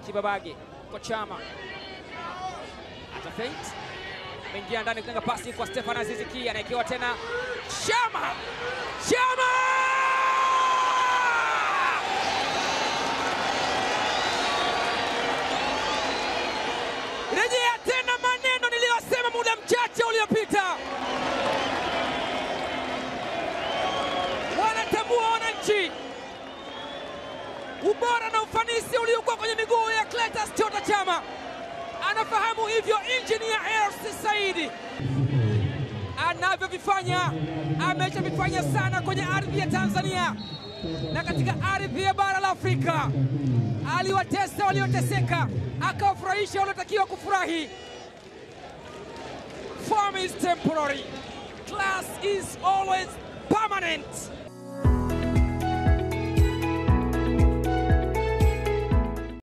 Kibabage kwa Chama, ata feint, ameingia ndani kutenga pasi kwa Stefan Aziz Ki, anaekewa tena Chama. Chama! Rejea tena maneno niliyosema muda mchache uliopita. Wanatambua wananchi ubora na ufanisi uliokuwa kwenye miguu ya Clatous Chota Chama. Anafahamu hivyo Engineer Hersi Said. Anavyovifanya, ameshavifanya sana kwenye ardhi ya Tanzania na katika ardhi ya bara la Afrika. Aliwatesa walioteseka, akawafurahisha waliotakiwa kufurahi. Form is temporary, class is always permanent.